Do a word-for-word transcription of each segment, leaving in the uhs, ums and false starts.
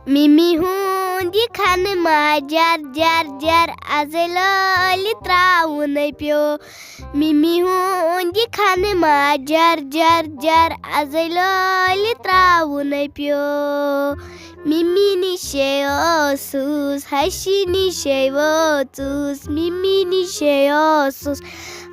مِمی ہُنٛد یہِ کھنہٕ ماز جر جر جر، ازے لٲلہِ ترٛاوُنے پیوٚو۔ مِمی ہُنٛد یہِ کھنہٕ ماز جر جر جر، ازے لٲلہِ ترٛاوُنے پیوٚو۔ مِمی نِشے اوسُس، ہشی نِشے ووتُس، مِمی نِشے اوسُس،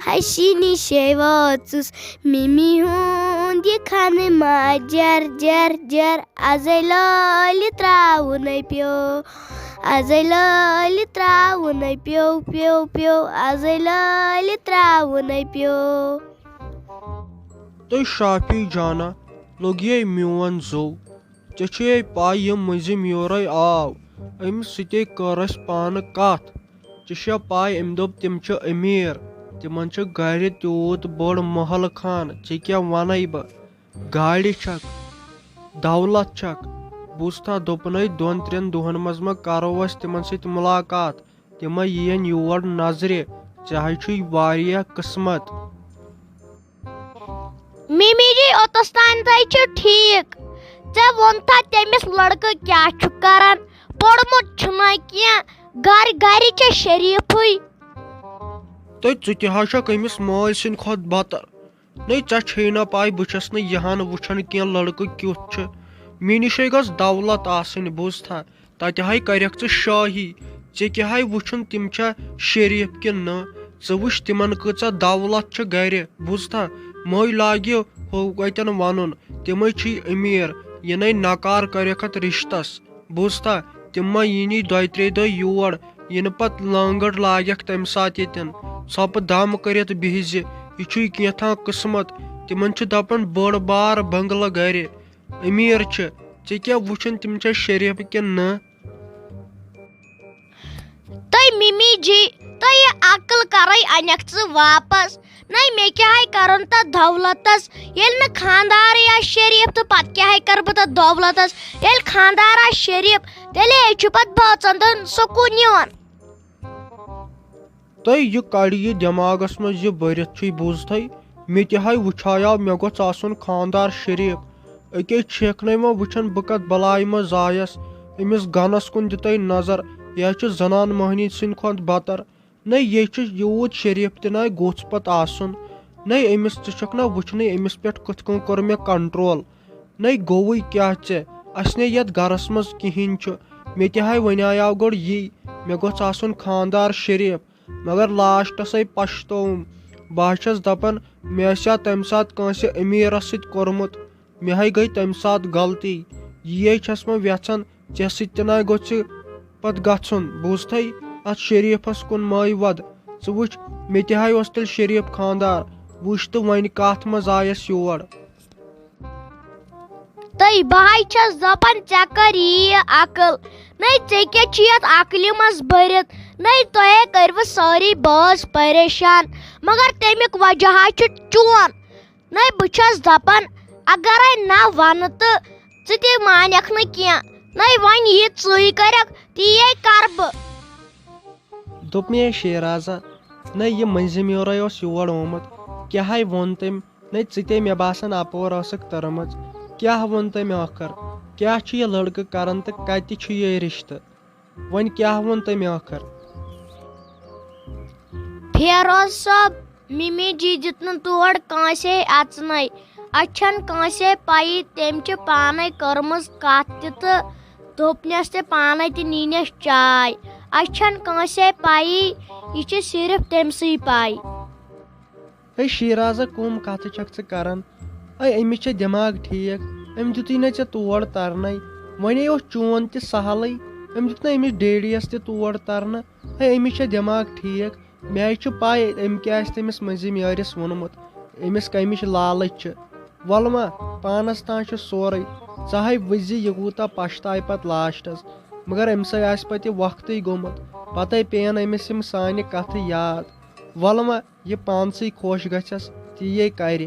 ہشی نِشے ووتُس۔ مِمی ہُنٛد یہِ کھنہٕ ماز جر جر جر، ازے لٲلہِ ترٛاوُنے پیوٚو۔ ازے لٲلہِ ترٛاوُنے پیوٚو، پیوٚو، پیوٚو، ازے لٲلہِ ترٛاوُنے پیوٚو۔ تُہۍ شافی جانا، لوٚگ یے میون زوٚو۔ ژےٚ چھے پَے، یہِ مٔنٛزِم یورَے آو، أمِس سۭتے کٔر اَسہِ پانہٕ کَتھ۔ ژےٚ چھےٚ پَے، أمۍ دوٚپ تِم چھِ أمیٖر، تِمَن چھِ گَرِ تیوٗت بوٚڑ محل خان، ژےٚ کیٛاہ وَنَے بہٕ؟ گاڑِ چھَکھ، دولت چھَکھ۔ بوٗزتھا، دوٚپُن ہے، دۄن ترٛٮ۪ن دۄہَن منٛز ما کَرو أسۍ تِمَن سۭتۍ مُلاقات، تِم ما یِیَن یور نظرِ، ژےٚ ہَے چھُے واریاہ قٕسمت۔ مِمی جی، اوٚتَس تام تہِ چھُ ٹھیٖک۔ ژےٚ ووٚنتھا تٔمِس لڑکہٕ کیٛاہ چھُ کران؟ پوٚرمُت چھُنہ کینٛہہ، گرِ گرِ چھےٚ شریٖفٕے۔ تہٕ ژٕ تہِ ہا چھَکھ أمِس مٲلۍ سٕنٛدِ کھۄتہٕ بَتر۔ نَے، ژےٚ چھے نہ پَے، بہٕ چھَس نہٕ یِہان وٕچھان کینٛہہ لڑکہٕ کیُتھ چھُ۔ مےٚ نِشے گٔژھ دولت آسٕنۍ، بوٗزتھا؟ تتہِ ہاے کرکھ ژٕ شٲہی۔ ژےٚ کیٛاہ ہاے وُچھُن تِم چھا شریف کِنہٕ نہٕ؟ ژٕ وُچھ تِمن کۭژاہ دولت چھِ گرِ، بوٗزتھا؟ مٔے لاگہِ ہُہ کتٮ۪ن ونُن، تِمے چھِی امیر، یِنَے نکار کرکھ اتھ رشتس، بوٗزتھا؟ تِم ما یِنی دۄیہِ ترٛیٚیہِ دۄہہِ یور، یِنہٕ پتہٕ لٲنگٕر لاگکھ تمہِ ساتہٕ ییٚتٮ۪ن۔ ژھۄپہٕ دم کٔرِتھ بِہزِ، یہِ چھُے کینٛژھا قٕسمت۔ تِمن چھُ دپان بٔڑ بار بنگلہٕ گرِ۔ امیر چھِ، ژےٚ کیٛاہ وُچھُن تِم چھا شریف کِنہٕ نہٕ؟ تہٕ مِمی جی، تہٕ یہِ عقل کرے انکھ ژٕ واپس؟ نَے، مےٚ کیٛاہ ہے کرُن تتھ دولتس؟ ییٚلہِ نہٕ خاندارٕے آسہِ شریف، تہٕ پتہٕ کیٛاہ ہے کرٕ بہٕ تتھ دولتس؟ ییٚلہِ خاندار آسہِ شریف، تیٚلے چھُ پتہٕ بٲژن دۄن سکوٗن یِوان۔ تۄہہِ یہِ کڑِ یہِ دٮ۪ماغس منٛز یہِ بٔرِتھ چھُے بوٗزتھٕے، مےٚ تہِ ہاے وٕچھایاو، مےٚ گوٚژھ آسُن خاندار شریٖف۔ أکے چھیکھ نَے وۄنۍ وٕچھان بہٕ کتھ بلاے منٛز آیس۔ أمِس گنس کُن دِتَے نظر، یہِ ہا چھُ زنان مۄہنی سٕنٛدِ کھۄتہٕ بتر۔ نَے، یے چھُ یوٗت شریٖف تہِ نَے گوٚژھ پتہٕ آسُن۔ نَے، أمِس ژٕ چھُکھ نہ وٕچھنٕے أمِس پٮ۪ٹھ کِتھ کٔنۍ کوٚر مےٚ کنٹرول۔ نَے گوٚوُے کیٛاہ ژےٚ؟ اَسہِ نے یَتھ گَرَس منٛز کِہیٖنۍ چھُ۔ مےٚ تہِ ہاے وَنیٛاو گۄڈٕ یی، مےٚ گوٚژھ آسُن خانٛدار شریٖف۔ مگر لاسٹَسَے پَشتووُم۔ بہٕ ہا چھَس دَپان، مےٚ آسہِ ہا تَمہِ ساتہٕ کٲنٛسہِ أمیٖرَس سۭتۍ کوٚرمُت۔ مےٚ ہاے گٔے تَمہِ ساتہٕ غلطی۔ یی چھَس بہٕ یَژھان ژےٚ سۭتۍ تہِ نَے گوٚژھ یہِ پَتہٕ گژھُن۔ بوٗزتھَے، اَتھ شریٖفَس کُن مٲے وَد۔ ژٕ وٕچھ، مےٚ تہِ ہاے اوس تیٚلہِ شریٖف خانٛدار۔ وٕچھ تہٕ وۄنۍ کَتھ منٛز آیَس یور۔ تہٕ بہٕ ہاے چھَس دَپان، ژےٚ کَر یی یہِ عقل؟ نَے، ژےٚ کیٛاہ چھِ یَتھ عقلہِ منٛز بٔرِتھ؟ نَے، تۄہے کٔروٕ سٲری بٲژ پریشان، مگر تَمیُک وجہ ہا چھُ چون۔ نَے، بہٕ چھَس دَپان، اگرے نہ وَنہٕ تہٕ ژٕ تہِ مانکھ نہٕ کینٛہہ۔ نَے، وۄنۍ یہِ ژٕے کَرکھ، تی کَرٕ بہٕ۔ دوٚپ مےٚ، "ہے شیرازا، نَے، یہِ مٔنٛزِم یورَے اوس یور آمُت، کیٛاہ ہاے ووٚن تٔمۍ؟ نَے، ژٕ تے مےٚ باسان اَپور ٲسٕکھ تٔرمٕژ۔ کیٛاہ ووٚن تٔمۍ ٲخٕر؟ کیٛاہ چھُ یہِ لٔڑکہٕ کَران تہٕ کَتہِ چھُ یہِ رِشتہٕ؟ وۄنۍ کیٛاہ ووٚن تٔمۍ ٲخٕر؟" فیروز صٲب، مِمی جی دیُت نہٕ تور کٲنٛسے اَژنَے۔ اَسہِ چھَنہٕ کٲنٛسے پَیی، تٔمۍ چھِ پانَے کٔرمٕژ کَتھ تہِ تہٕ دوٚپنَس تہِ پانَے تہِ نِنَس چاے۔ اَسہِ چھَنہٕ کٲنٛسے پَیی، یہِ چھِ صرف تٔمۍ سٕے پَے۔ ہے شیرازا، کٕم کَتھٕ چھَکھ ژٕ کَران؟ ہے، أمِس چھےٚ دٮ۪ماغ ٹھیٖک، أمۍ دیُتُے نہ ژےٚ تور تَرنَے۔ وۄنۍ اوس چون تہِ سہلٕے، أمۍ دیُت نہ أمِس ڈیڈیَس تہِ تور تَرنہٕ۔ ہے، أمِس چھےٚ دٮ۪ماغ ٹھیٖک، مےٚ ہے چھُ پَے أمۍ کیٛاہ آسہِ تٔمِس مٔنٛزِم یٲرِس ووٚنمُت، أمِس کَمِچ لالٕچ چھِ۔ وَلہٕ ما، پانَس تام چھُ سورُے، ژٕ ہَے وٕچھ زِ یہِ کوٗتاہ پَشتاوِ پَتہٕ لاسٹَس، مگر أمۍ سٕے آسہِ پَتہٕ یہِ وقتٕے گوٚمُت، پَتَے پیٚیَن أمِس یِم سانہِ کَتھٕ یاد۔ وَلہٕ ما، یہِ پانسٕے خۄش گژھٮ۪س، تی یے کَرِ۔